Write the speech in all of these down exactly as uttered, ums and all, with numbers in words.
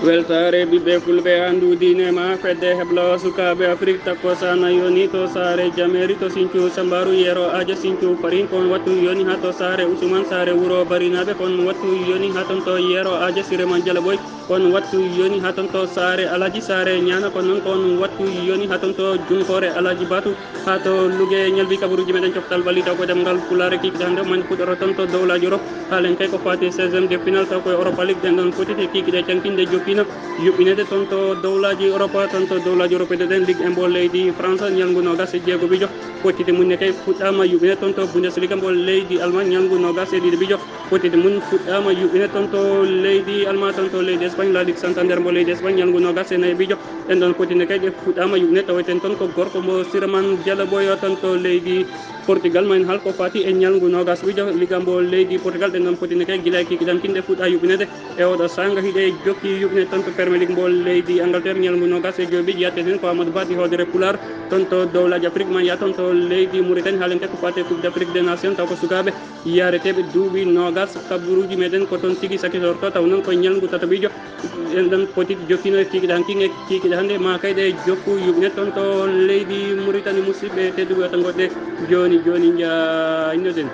Weltaare ɓiɓɓe fulɓe, anndu diine ma fedde heblo sukaaɓe Afrik. Takko sana yoni to saare jameeri to sincu sambaru yero aja sincu farin kon wattu yoni ha to saare Usuman saare wuro barinaɓe kon wattu yoni ha ton to yero aja sireman jalaboy kon wattu yoni ha ton to saare alaji saare ñana kon non kon wattu yoni ha ton to junkoore alaji batu ha to luge ñalbi kabaruji meɗen coftal ɓalli taw ko demgal pulaare kikiɗe hannde man fuɗɗoro ton to dowlaji Europe. Haalen kay ko fati seizième de final taw koye Europa League ɗen ɗon fotite kikiɗe cankinde jokkino yuɓɓinede ton to dowlaji Europa ton to dowlaji Europe de ɗen ligue en mbo leydi France ñalngu nogas e jeego bijo. Fotite munne kay fuɗɗama yuɓɓine ton to Bundesliga mbo leydi Allemagne ñalngu nogas e ɗiɗi bijo. Fotite mun fuɗɗama yuɓɓine ton to leydi Allemagne ton to leydi Espagne la ligue Santander mbo leydi Espagne ñalngu nogas e nayi bijo. Ɗen ɗon fotinde kay ɗe fuɗɗama yuɓɓine taweten ton ko gorko mbo siraman jalaboyo ton to leydi Portugal ma en halko fati e ñalngu nogas wijo ligambo leydi Portugal. Ɗen ɗon fotinde kay gila e kikiɗan kinde fuɗɗa yuɓɓinede e oɗo sanga hiɗe jokki yuɓɓine ton to Premier League mbo leydi Angleterre ñalngu nogas e joyi bijo yatte ten ko Amadou Bati hoodere Pulaar ton to dowlaji Afrique ma ya ton to leydi Mauritanie haalente ko fati e Coupe d'Afrique des Nations taw ko sukaɓe yareteɓe duuɓi nogas kaburuji meɗen ko ton tigi sakitorto taw noon ko ñalngu tatabijo. En ɗon poti jokkino e kikiɗe hanki e kikiɗe hannde ma kay ɗe jokku yuɓine ton to leydi Mauritanie. Musidɓe tedduɓe wata goɗɗe joni joni jañnoɗen.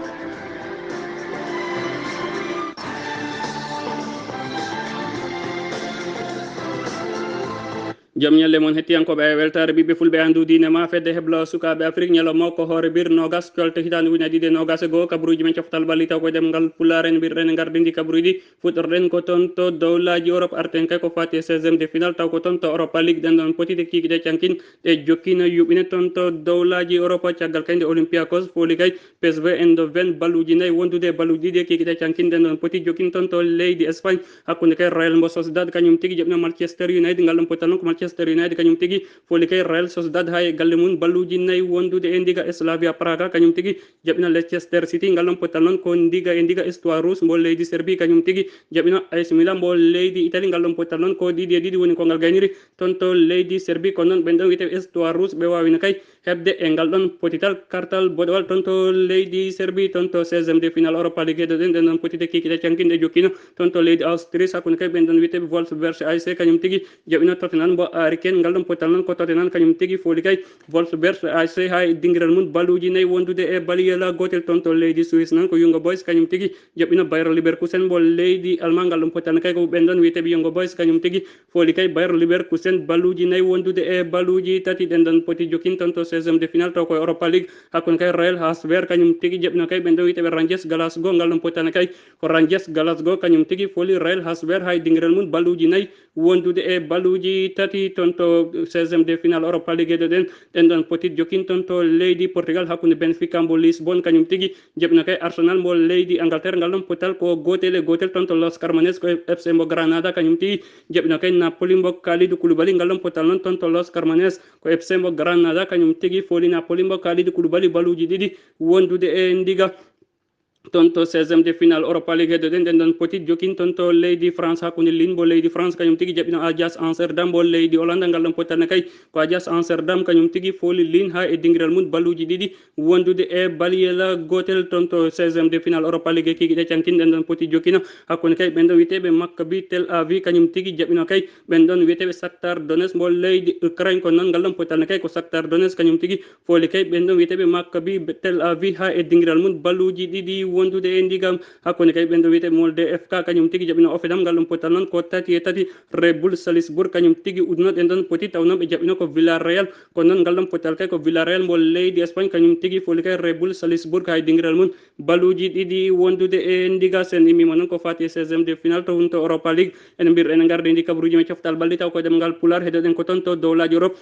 Jam ñalle mon hettiyankoɓe e weltare ɓiɓɓe fulɓe andu diine ma fedde heblo sukaɓe Afrique ñalawma ko hoore bir nogas colte hitande ujune ɗiɗi e nogas e goho kabaruji men coftal ɓalli taw ko ɗemgal pulaar en mbirɗen e gardindi kabaruji. Fuɗɗorɗen ko ton to dowlaji Europe arten kay ko fati e seizième de final taw ko ton to Europa League ɗen ɗon potide kikiɗe cankin ɗe jokkino yuɓine ton to dowlaji Europe caggal kay nde Olympiakos fooli kay P S V Eindhoven balluji nayi wondude e balluji ɗiɗi e kikiɗe cankin ɗen ɗon poti jokkin ton to leydi Espagne hakkunde kay Real mbo Sociedad kañum tigi jaɓino Manchester United ngal ɗon potal noon ko Manchester United kañum tigi fooli kay Real Sociedad ha e galle mum balluji nayi wondude e ndiga Slavia Praga kañum tigi jaɓino Leicester City ngal ɗon potal noon ko ndiga e ndiga Histoire Rouge mbo leydi Serbie kañum tigi jaɓino A S Milan mbo leydi Italie ngal ɗon potal noon ko ɗiɗi e ɗiɗi woni ko ngal gayniri ton to leydi Serbie ko noon ɓen ɗon wiyete Histoire Rouge ɓe wawino kay heɓde e ngal ɗon potital kartal boɗewal ton to leydi Serbie ton to seizième de final Europa League heɗoɗen ɗen ɗon potite kikiɗe cankinɗe jokkino ton to leydi Austrie hakkunde kay ɓen ɗon wiyeteɓe Wolfsburg A C kañum tigi jaɓino Tottenham mbo Harry Kane ngal ɗon potal noon ko Tottenham kañum tigi fooli kay Wolfsburg A C ha e dingiral mum balluji nayi wondude e baliyela gotel ton to leydi Suisse noon ko Young Boys kañum tigi jaɓino Bayer Leverkusen mbo leydi Allemagne ngal ɗon potal kay ko ɓen ɗon wiyeteɓe Young Boys kañum tigi fooli kay Bayer Leverkusen balluji nayi wondude e balluji tati ɗen ɗon poti jokkin ton to seizième de final taw ko Europa League hakkunde kay Real Hasver kañum tigi jaɓino kay ɓen ɗon wiyeteɓe Rangers Glasgow ngal ɗon potal kay ko Rangers Glasgow kañum tigi fooli Real Hasver ha e dingiral mum balluji nayi wondude e balluji tati ton to seizième de final Europa League heɗoɗen ɗen ɗon poti jokkin ton to leydi Portugal hakkunde Benfica mbo Lisbonne kañum tigi jaɓino kay Arsenal mbo leydi Angleterre ngal ɗon potal ko gotel e gotel ton to Los Carmones ko F C mbo Granada kañum tigi jaɓino kay Napoli mbo Kalidou Koulibaly ngal ɗon potal noon ton to Los Carmones ko F C mbo Granada kañum tigi fooli Napoli mbo Kalidou Koulibaly balluji ɗiɗi wondude e ndiga ton to seizième de final Europa League heɗoɗen ɗen ɗon poti jokkin ton to leydi France hakkunde Lille mbo leydi France kañum tigi jaɓino Ajax Amsterdam mbo leydi Hollande ngal ɗon potal ne kay ko Ajax Amsterdam kañum tigi fooli Lille ha e dingiral mum balluji ɗiɗi wondude e baliyela gotel ton to seizième de final Europa League kikiɗe cankinɗen ɗon poti jokkino hakkunde kay ɓen ɗon wiyeteɓe Maccabi Tel Aviv kañum tigi jaɓino kay ɓen ɗon wiyeteɓe Shakhtar Donetsk mbo leydi Ukraine ko noon ngal ɗon potal ne kay ko Shakhtar Donetsk kañum tigi fooli kay ɓen ɗon wiyeteɓe Maccabi Tel Aviv ha e dingiral mum balluji ɗiɗi wondude e ndigam hakkunde kay ɓen ɗon wiyeteɓe Molde F K kañum tigi jaɓino Ofedam ngal ɗon potal noon ko tati e tati Red Bull Salzburg kañum tigi udduno ɗen ɗon poti taw noon ɓe jaɓino ko Villarreal ko noon ngal ɗon potal kay ko Villarreal mbo leydi Espagne kañum tigi fooli kay Red Bull Salzburg ha e dingiral mum balluji ɗiɗi wondude e ndiga sen immima noon ko fati e seizième de final to hunto Europa League ene mbirɗen e ngarde ndi kabaruji men coftal ɓalli taw ko ɗemgal Pulaar heɗoɗen ko ton to dowlaji Europe.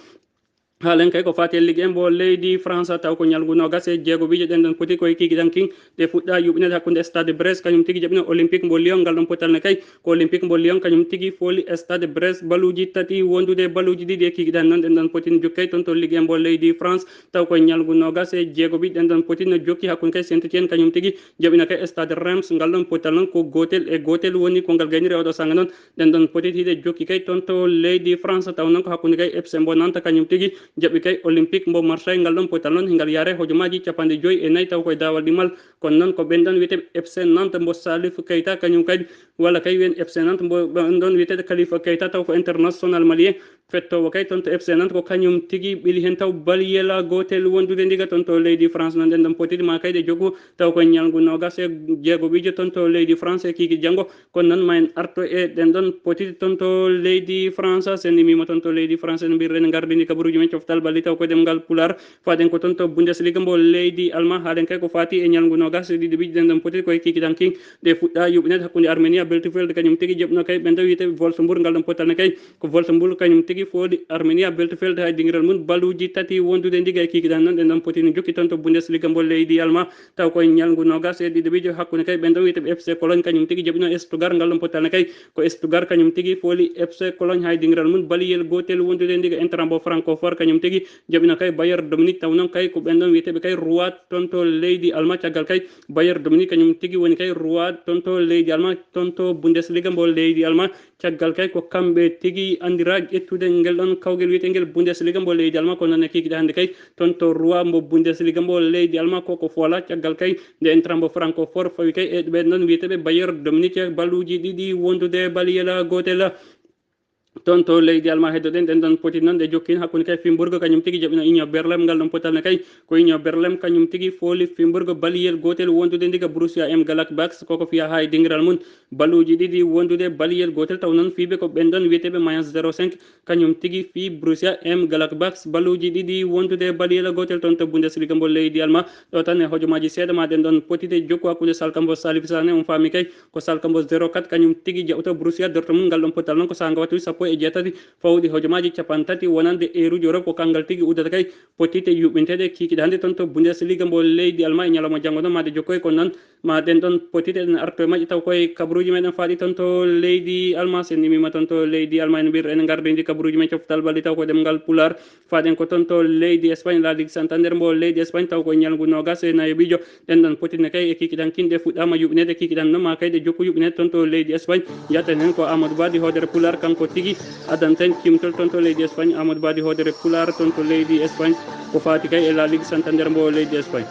Haalen kay ko fati e ligue en mbo leydi France taw ko ñalngu nogas e jeego wiije ɗen ɗon poti koye kikiɗan king ɗe fuɗɗa yuɓinede hakkunde Stade Brest kañum tigi jaɓino Olympique mbo Lyon ngal ɗon potal ne kay ko Olympique mbo Lyon kañum tigi fooli Stade Brest baluji tati wondude baluji ɗiɗi e kikiɗan noon ɗen ɗon potino jokkay ton to ligue en mbo leydi France taw koye ñalngu nogas e jeego ɓiɗɗen ɗon potino jokki hakkunde kay Saint Etienne kañum tigi jaɓino kay Stade Reims ngal ɗon potal noon ko gotel e gotel woni ko ngal gayniri oɗo sanga noon ɗen ɗon potiti hiɗe jokki kay ton to leydi France taw noon ko hakkunde kay F C mbo Nantes kañum tigi jaɓi kay Olympique mbo Marseille, ngal ɗon potal noon ngal yaare hojomaaji capanɗe joyi e nayi taw koye daawal ɗimmal. Kono noon ko ɓen ɗon wiyetee F C Nantes mbo Salif Keita, kañum kadi walla kay wiyen F C Nantes mbo ɓen ɗon wiyetee Khalifa Keita taw ko international malien fettoowo kay toon to F C Nantes, ko kañum tigi ɓili heen taw baliyel gootel wondude ndiga toon to leydi France. Noon ɗen ɗon potiti ma kay ɗe jokku taw ko ñalngu noogas e jeego ɓijo toon to leydi France e kiiki janngo. Kono noon ma en arto e ɗen ɗon potiti toon to leydi France. Sen immiima toon to leydi France, en mbiyre en ngardini kabaruuji men coftal ɓalli taw ko ɗemngal Pulaar. Faaɗen ko toon to Bundesliga mbo leydi Alma, haalen kay ko faati e ñalngu noogas e ɗiɗi ɓijo ɗen ɗon potiti koye kiiki tan kin ɗe fuɗɗa yuɓɓineede hakkunde Armenia Bielefeld kañum tigi jaɓno kay ɓen ɗo wiyetee Wolfsburg, ngal ɗon potal ne kay ko Wolfsburg kañum tigi fooli Armenia Bielefeld hay dingiral mum baluuji tati wondude ndiga e kiiki ɗan noon. Ɗen ɗon potini jokki toon to Bundesliga mbo leydi Alma taw koye ñalngu noogas e ɗiɗi ɓijo hakkunde kay ɓen ɗon wiyetee F C Cologne kañum tigi jaɓino Stuttgart, ngal ɗon potal ne kay ko Stuttgart kañum tigi fooli F C Cologne hay dingiral mum baliyel gootel wondude ndiga. Eintracht mbo Francfort kañum tigi jaɓino kay Bayern Dominique, taw noon kay ko ɓen ɗon wiyeteeɓe kay roi toon to leydi Alma. Caggal kay Bayern Dominique kañum tigi woni kay roi toon to leydi Alma, toon to Bundesliga mbo leydi Alma. Caggal kay ko kamɓe tigi anndira ƴettude ngel ɗon kawgel wiyetee ngel Bundesliga mbo leydi Alma. Kono noon e kiikiiɗe hannde kay toon to roi mbo Bundesliga mbo leydi Alma ko ko foola. Caggal kay nde Eintracht mbo Francfort fawi kay e ɓen ɗon wiyeteeɓe Bayern Dominique balluuji ɗiɗi wondude baliyel gootel. Toon to leydi Alma heddoɗen ɗen ɗon poti noon ɗe jokkin hakkunde kay Fimburgo kañum tigi jaɓino Union Berlin, ngal ɗon potal ne kay ko Union Berlin kañum tigi fooli Fimburgo baliyel gootel wondude ndiga Borussia M Gladbach koko fiya haa e dingiral mum balluuji ɗiɗi wondude baliyel gootel. Taw noon fiiɓe ko ɓen ɗon wiyeteeɓe Mayence zéro cinq kañum tigi fii Borussia M Gladbach balluuji ɗiɗi wondude baliyel gootel toon to Bundesliga mbo leydi Alma. Ɗo tan e hojomaaji seeɗa ma ɗen ɗon potite jokku hakkunde Salka mbo Salif Sané, on faami kay ko Salka mbo zéro quatre kañum tigi jaɓoto Borussia Dortmund. Ngal ɗon potal noon ko saanga wattude sappo e jeetati fawɗi hojomaaji capanɗe tati wonande eeruji Europe, ko kanngal tigi uddata kay potite yuɓɓinteeɗe kiikiiɗe hannde toon to Bundesliga mbo leydi Alma. E ñalawma janngo noon ma ɗe jokkoy ko noon ma ɗen ɗon potite ɗen arto e majje taw koye kabaruuji meɗen faaɗi toon to leydi Alma. Sen immiima toon to leydi Alma en mbir en ngardindi kabaruuji men coftal ɓalli taw ko ɗemngal Pulaar. Faaɗen ko toon to leydi Espagne, La Ligue Santander mbo leydi Espagne taw ko ñalngu noogas e nayo ɓijo. Ɗen ɗon potine kay e kiikiiɗan kinɗe fuɗɗaama yuɓɓineede, kiikiiɗan noon ma kay ɗe jokku yuɓɓineede toon to leydi Espagne. Njatten heen ko Amadou Badi hoodere Pulaar, kanko tigi addanten cimtol toon to leydi Espagne. Amadou Badi hoodere Pulaar toon to leydi Espagne ko faati kay e La Ligue Santander mbo leydi Espagne.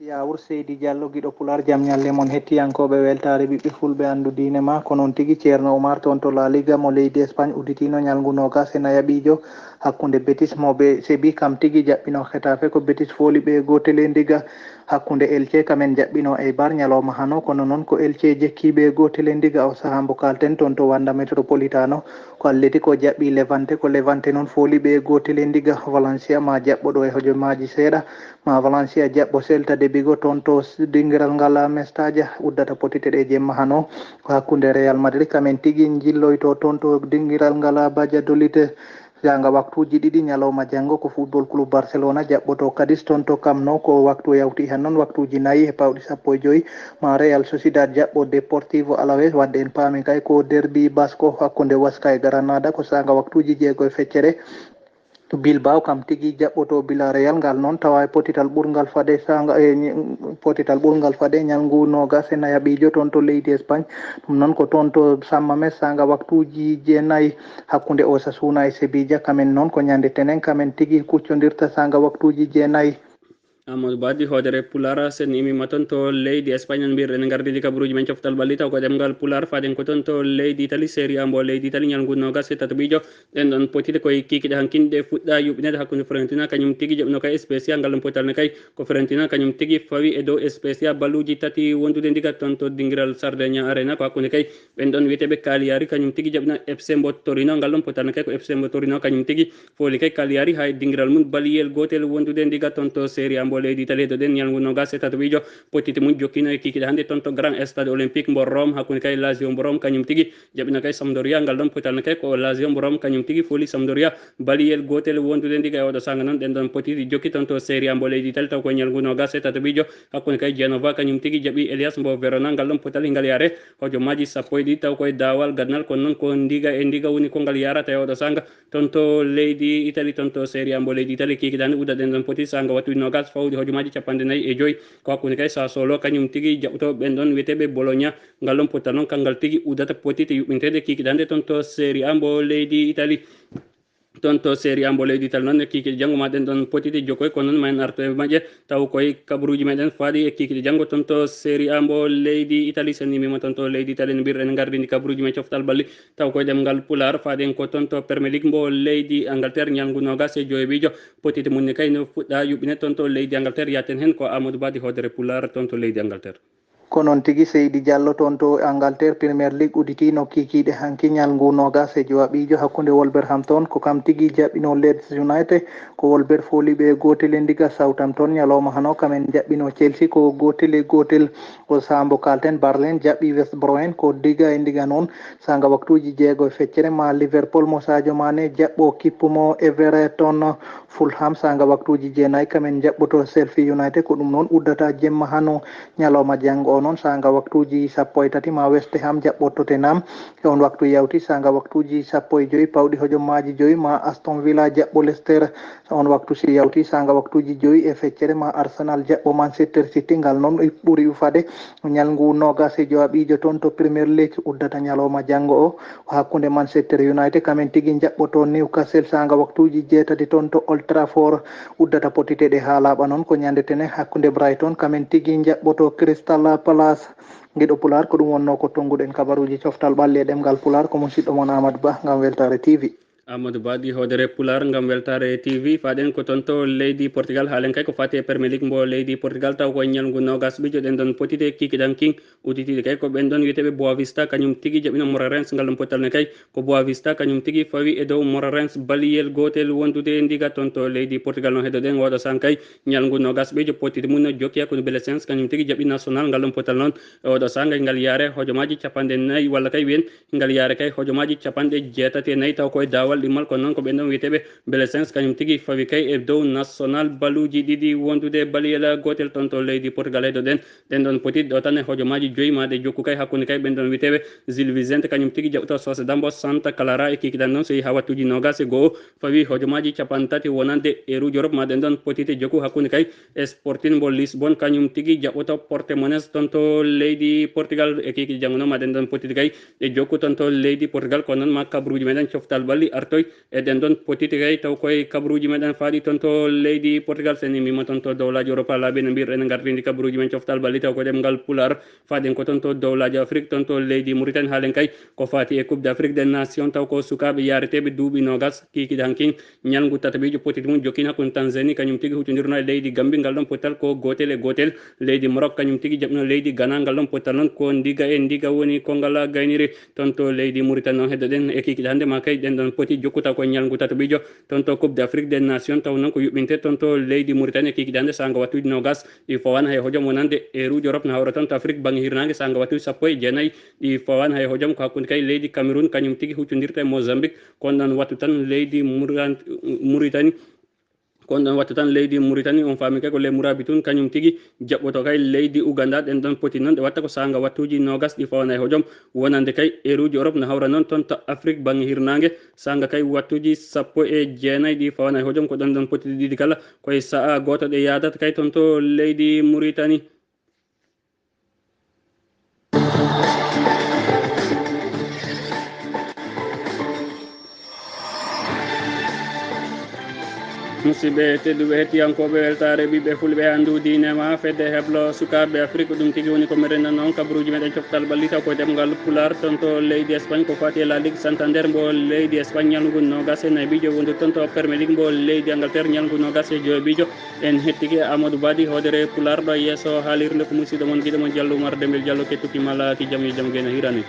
Yaawur Seydi Diallo, giɗo Pulaar, jam ñalle mon hettiyankooɓe weltaare ɓiɓɓe fulɓe anndu diine ma. Ko noon tigi Ceerno Oumar toon to La Liga mo leydi Espagne udditiino ñalngu noogas e nayaɓiijo hakkunde Betis mo ɓe sebi kam tigi jaɓɓino Getafe ko Betis fooli ɓe gootel e ndiga. Hakkunde Elche kamen jaɓɓino Eibar ñalawma hano, kono noon ko Elche jekki ɓe gootel e ndiga. O sahaa mbo kalten toon to Wanda Metropolitano ko Atletico jaɓɓi Levante, ko Levante noon fooli ɓe gootel e ndiga. Valencia ma jaɓɓo ɗo e hojomaaji seeɗa ma Valencia jaɓɓo Celta de Vigo toon to dingiral ngal Mestalla uddata potite ɗe jemma hano. Ko hakkunde Real Madrid kamen tigi njilloyto toon to dingiral ngal Valladolid. Saanga waktuuji ɗiɗi ñalawma janngo ko Football Club Barcelona jaɓɓoto Cadiz toon to Camp Nou. Ko waktu o yawti heen noon waktuuji nayi e pawɗi sappo e joyi ma Real Sociedad jaɓɓo Deportivo Alaves. Waɗde en paami kay ko derbi basko hakkunde Huesca e Granada ko saanga waktuuji jeego e feccere. Bilbao kam tigi jaɓɓoto Villarreal, ngal noon tawa e potital ɓurngal fade saanga e potital ɓurngal fade ñalngu noogas e nayaɓiijo toon to leydi Espagne. Ɗum noon ko toon to San Mamés saanga waktuuji jeenayi hakkunde Osasuna e Sevilla. Kamen noon ko ñande tenen kamen tigi kuccondirta saanga waktuuji jeenayi. Amadou Badi hoodere Pulaar, sen immiima toon to leydi Espagne, en mbiyre en ngardidi kabaruuji men coftal ɓalli taw ko ɗemngal Pulaar. Faaɗen ko toon to leydi Italie, Serie A mbo leydi Italie ñalngu noogas e tataɓiijo. Ɗen ɗon potide koye kiikiiɗe hankinɗe fuɗɗa yuɓɓineede hakkunde Fiorentina kañum tigi jaɓno kay Spezia. Ngal ɗon potal ne kay ko Fiorentina kañum tigi fawi e dow Spezia balluuji tati wondude ndiga toon to dingiral Sardegna Arena. Ko hakkunde kay ɓen ɗon wiyeteeɓe Cagliari kañum tigi jaɓna F C mbo Torino. Ngal ɗon potal ne kay ko F C mbo Torino kañum tigi fooli kay Cagliari hay dingiral mum baliyel gootel wondude ndiga toon to Serie A mbo leydi Italie. Heddoɗen ñalngu noogas e tataɓiijo potite mum jokkino e kiikiiɗe hannde toon to Grand Stade Olympique mbo Rome hakkunde kay Lazio mbo Rome kañum tigi jaɓina kay Sampdoria. Ngal ɗon potal ne kay ko Lazio mbo Rome kañum tigi fooli Sampdoria baliyel gootel wondude ndiga e oɗo saanga noon. Ɗen ɗon potiti jokki toon to Serie A mbo leydi Italie taw koye ñalngu noogas e tataɓiijo hakkunde kay Genova kañum tigi jaɓi Hellas mbo Verona. Ngal ɗon potal hingal yaare hojomaaji sappo e ɗiɗi taw koye daawal gadnal, kono noon ko ndiga e ndiga woni ko ngal yarata e oɗo saanga toon to leydi Italie, toon to Serie A mbo leydi Italie. Kiikiiɗe hannde uddaɗen ɗon poti saanga wattude noogas fawɗi hojomaaji capanɗe nayi e joyi. Ko hakkunde kay Sassuolo kañum tigi jaɓɓoto ɓen ɗon wiyeteeɓe Bologna. Ngal ɗon potal noon kanngal tigi uddata potite yuɓɓinteede kiikiiɗe hannde toon to Serie A mbo leydi Italie. Toon to Serie A mbo leydi Italie noon, e kiikiiɗe janngo ma ɗen ɗon potiti jokkoy, kono noon ma en arto e majje taw koye kabaruuji meɗen faaɗi e kiikiiɗe janngo. Toon to Serie A mbo leydi Italie, so en nimima toon to leydi Italie no mbirɗen gardini kabaruuji men coftal balli taw koye ɗemngal Pulaar, faaɗen ko toon to Premier League mbo leydi Angleterre, ñalngu noogas e joweeɓiijo. Potiti mum ne kay no fuɗɗa yuɓɓine toon to leydi Angleterre. Yaaten heen ko Amadou Badi hoodere Pulaar toon to leydi Angleterre. Ko noon tigi, Seydi Diallo, toon to Angleterre, Premier League udditiino kiikiiɗe hanki ñalngu noogas e jowaɓiijo hakkunde Wolverhampton, ko kam tigi jaɓɓino Leeds United, ko Wolver fooli ɓe gootel e ndiga. Southampton ñalawma hano kamen jaɓɓino Chelsea ko gootel e gootel. Ko saambo kalten, Burnley jaɓɓi West Brom ko ndiga e ndiga noon. Saanga waktuuji jeego e feccere ma Liverpool mo Sadio Mane jaɓɓo kippu mo Everton. Fulham saanga waktuuji jeenayi kamen jaɓɓoto Sheffield United, ko ɗum noon uddata jemma hano ñalawma janngo o. Noon saanga waktuuji sappo e tati ma West Ham jaɓɓo Tottenham. E on waktu yawti saanga waktuuji sappo e joyi pawɗi hojommaaji joyi ma Aston Villa jaɓɓo Leicester. On waktu si yawti saanga waktuuji joyi e feccere ma Arsenal jaɓɓo Manchester City. Ngal noon ɓuri ufade ñalngu noogas e jowaɓiijo toon to Premier League uddata ñalawma janngo o. Ko hakkunde Manchester United kamen tigi jaɓɓoto Newcastle saanga waktuuji jeetati toon to Old Trafford. Uddata potite ɗe haa laaɓa noon ko ñande tene hakkunde Brighton kamen tigi jaɓɓoto Crystal Palace. Giɗo Pulaar, ko ɗum wonnoo ko tonnguɗen kabaruuji coftal ɓalli e ɗemngal Pulaar, ko musiɗɗo mon Amadou Ba ngam Weltaare T V. Amadou Ba ɗi hoodere Pulaar ngam Weltaare T V. Faaɗen ko toon to leydi Portugal, haalen kay ko faati e Premier League mbo leydi Portugal, taw ko e ñalngu noogas ɓijo ɗen ɗon potite kikiɗan king. Udditiiɗe kay ko ɓen ɗon wiyeteeɓe Boa Vista, kañum tigi jaɓino Moreirense. Ngal ɗon pottal ne kay ko Boa Vista kañum tigi fawi e dow Moreirense baliyel gootel wondude e ndiga toon to leydi Portugal. No heddoɗen oɗo saan kay ñalngu noogas ɓijo pottiiɗe mum no jokki hakkunde Belenenses kañum tigi jaɓi National. Ngal ɗon pottal noon e oɗo saan kay ngal yaare hojomaaji capanɗe nayi walla kay wiyen ngal yaare kay hojomaaji capanɗe jeetati e nayi taw ko e daawal ɗimmal. Kono noon ko ɓen ɗon wiyeteeɓe Belenenses kañum tigi fawi kay e dow National baluuji ɗiɗi wondude baliyel gootel toon to leydi Portugal. Heddoɗen ɗen ɗon poti ɗo tan e hojomaaji joyi ma ɗe jokku kay hakkunde kay ɓen ɗon wiyeteeɓe Gil Vicente kañum tigi jaɓɓoto Sociedad mbo Santa Clara e kikiɗan noon so yehi haa wattuuji noogas e go'o fawi hojomaaji capanɗe tati wonande euro Europe ma ɗen ɗon potite jokku hakkunde kay e Sporting mbo Lisbon kañum tigi jaɓɓoto Portimonense toon to leydi Portugal e kikiɗe janngo noon ma ɗen ɗon potite kay ɗe jokku toon to leydi Portugal. Kono noon ma kabaruuji meɗen coftal ɓalli artoy e ɗen ɗon potite kay taw koye kabaruuji meɗen faaɗi toon to leydi Portugal. So en immima toon to dowlaaji Europa laabi no mbirɗen gardindi kabaruuji men coftal ɓalli taw ko ɗemngal Pulaar. Faaɗen ko toon to dowlaaji Afrik toon to leydi Mauritanie haalen kay ko faati e Coupe d'Afrique des Nations taw ko sukaaɓe yaareteeɓe duuɓi noogas kikiɗe hankin ñalngu tataɓiijo potiti mum jokkin hakkunde Tanzanie kañum tigi huccondirno e leydi Gambie. Ngal ɗon pottal ko gootel e gootel. Leydi Maroc kañum tigi jaɓno leydi Ghana. Ngal ɗon pottal noon ko ndiga e ndiga woni ko ngal gayniri toon to leydi Mauritanie. Noon heddoɗen e kikiɗe hannde ma kay ɗen ɗon poti jokku taw ko e ñalngu tataɓiijo toon to Coupe d'Afrique des Nations taw noon ko yuɓɓinte toon to leydi Mauritanie e kikiɗe hannde saanga wattuuji noogas ɗi fawaani hay hojom wonande euro Europe no hawra toon to Afrique bannge hirnaange saanga wattuuji sappo e jeenayi ɗi fawaani hay hojom ko hakkunde kay leydi Cameroun kañum tigi huccondirta e Mozambique. Kono ɗon wattu tan leydi Muran- Mauritanie. Kono ɗon wattu tan leydi Mauritanie on faami kay ko les Mourabitoun kañum tigi jaɓɓoto kay leydi Ouganda. Ɗen ɗon poti noon ɗe watta ko saanga wattuuji noogas ɗi fawaani hay hojom wonande kay euro Europe no hawra noon toon to Afrique bannge hirnaange saanga kay wattuuji sappo e jeenayi ɗi fawaani hay hojom ko ɗon ɗon poti ɗiɗi kala koye sa'a gooto ɗe yaadata kay toon to leydi Mauritanie. Musidɓe tedduɓe, hettiyankooɓe weltaare ɓiɓɓe fulɓe, anndu diine ma fedde heblo sukaaɓe Afrik. Ɗum tigi woni ko meɗen noon kabaruuji meɗen coftal ɓalli taw ko e ɗemngal Pulaar. Toon to leydi Espagne ko faati e La Ligue Santander mbo leydi Espagne ñalngu noogas e nayi ɓijo wondu toon to Premier League mbo leydi Angleterre ñalngu noogas e joweeɓijo. En hettike Amadou Badi hoodere Pulaar ɗo yeeso haalirde ko musiɗɗo mon giɗo mon Diallo Oumar Dembel Diallo kettuki mala ki jam yo jam gena hirani.